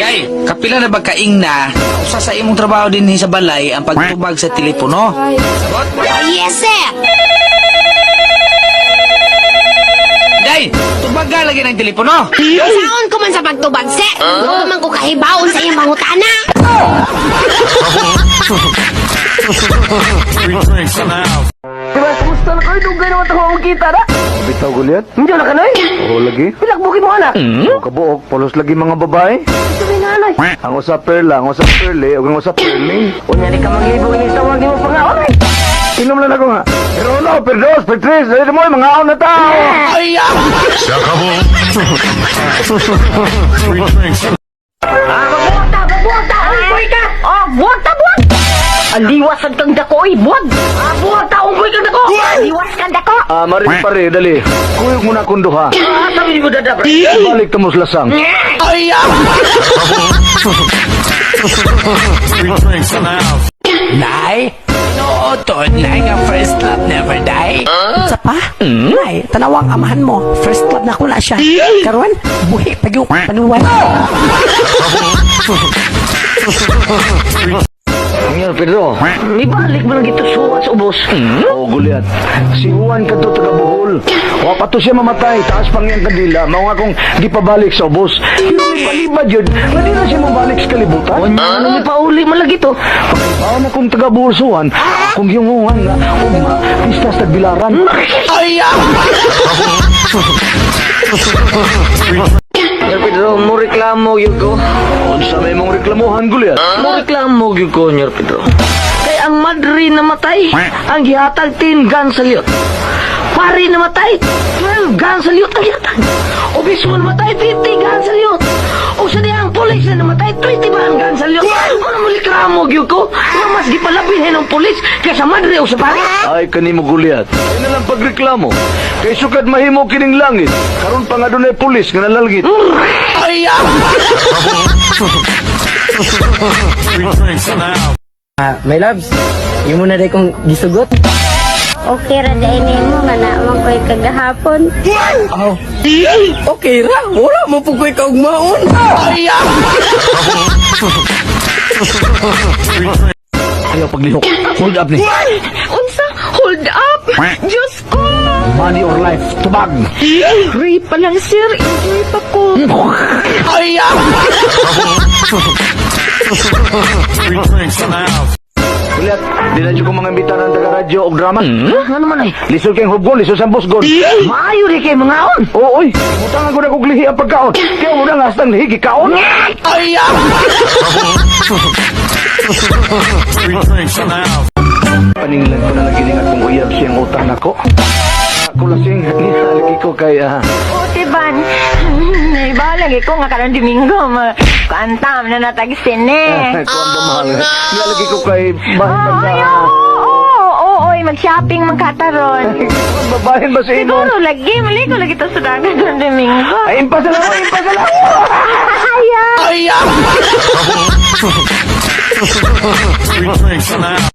Day, kapila na ba kaingna, usa sa imong trabaho din sa balay ang pagtubag sa telepono? Sagot? Yes, sir. Day, tubag ka lagi ng telepono. Saon ko man sa pagtubag, sir? Wa man ko kahibaon sa iyang pangutana. Diba, kumusta na kayo? Dugay naman ako akong kita na. Bitaw gulyat? Hindi na ka na eh. Oo lagi. Pilakbukin mo anak. O kabuok, polos lagi mga babae. Ito may nanay. Ang usa perla, ang usa perle, ug ang usa perling. Unya ni ka maglibog ni tawag ni mo pangaon eh. Inom lang ako nga. Pero uno, per dos, per tres, dali mo, mga aon na tao. Buwata, buwata, unggoy ka! Oh, buwata, buwat! Aliwasan kang dako, oy, buwag! Ah, buwata, unggoy kang dako! Aliwas kang dako! Ah, marin pare, dali. Kuyog mo na akong duha. Ah, sabi ni mo dada, pre. Balik tamos lasang. Nay, tinuod to, nay nga first love never die. Sa pa? Nay, tanawang amahan mo. First love na ko na siya. Karon, buhi pa yung panuwan. Ngayon, Pedro. Ibalik mo lang ito suwat sa ubos. Oo, gulyat. Si Juan kadto taga Bohol. Wa pa to siya mamatay, taas pang iyang kandila. Mao nga kung gipabalik sa ubos. Pero may balibad yun, nga di na siya mabalik sa kalibutan. Unya, ano ni pauli man lagi to? Mao na kung taga Bohol suwan, kung yung nga, ugma, pistas tagbilaran. Sir Pedro, mo reklamo yun ko. Unsa may mong reklamuhan, gulyat? Mo reklamo yun ko, Sir Pedro. Kay ang madre namatay, ang gihatag 10 guns sa liyot. Pari namatay, 12 guns sa liyot ang gihatag. Obispo namatay, 50 guns sa liyot. O sa diya ang pulis na namatay, 21 guns sa liyot. Ano mo reklamo yun ko? Nga mas gipalabin ng pulis kaysa madre o sa pari. Ay, kanimo gulyat. Ay na lang pagreklamo. Kay sukad mahimo kining langit. Karon pa nga dunay pulis nga nalalgit. Ah, my loves, yung muna dahil kong gisugot. Okay ra dai nimo nga naman ko'y kagahapon. Oh. Okay ra, wala mo po ko'y kaugmaon. Ayaw paglihok. Hold up ni. Unsa? Hold up! Diyos ko! Money or life. Tubag. Rape pa lang, sir. Enjoy pa ko. Gulyat, di na dyan ko mga imbitahan ng taga-radyo o drama. Ano man ay? Lisod kayong hubgon, lisod sa busgon. Maayo rin kay mga on. Oo, oy. Butangan ko na kong lihi ang pagkaon. Kaya mo na nga hastang lihi, gikaon. Paninglan ko na lang giningat kong uyab siyang utang nako. Ako lasing, nihalagi ko kay O, Tiban. Iba lagi ko nga karon Domingo. Kantam na natag sine. Kuan ba mahal? Nihalagi ko kay bahin ba Ay, sa oo, oo, mag-shopping man kataron. Kuan ba bahin ba sa inom? Siguro lagi, mali ko lagi to sa dagat karon Domingo. Ay, impasa lang ako, impasa lang ako! Ay,